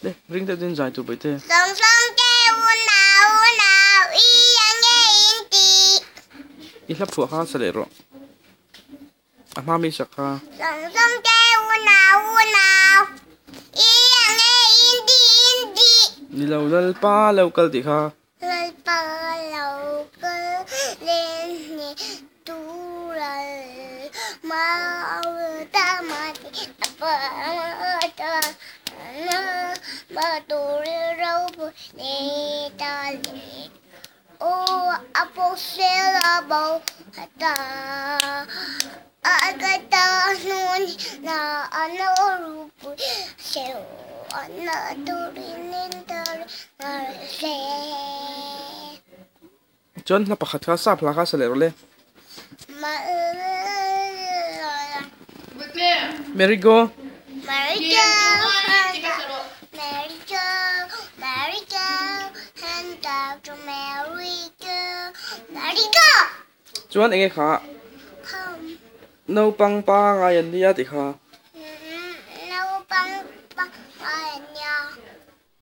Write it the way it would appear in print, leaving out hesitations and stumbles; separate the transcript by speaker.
Speaker 1: Le ring deuh deuhin zai tur baihte. I hla phuah kha sa leh rawh. A hma mi sak kha. Ni lo Lalpa lo kal tih kha.
Speaker 2: Lalpa lo kal len ni tural mau ta ma ti pa ta na ma tu ri ro pu ni ta li o a po se la bo ta a ka ta nu ni na a no ru pu se o na tu ri nin ta ri na ri se.
Speaker 1: Chuan hla pakhat kha sap hla kha sa leh rawh le. Merry go.
Speaker 2: Merry go, Merry go, Merry go, hand out to Merry go, Merry go.
Speaker 1: Chuan enge kha? Naupang pangai an nia tih kha.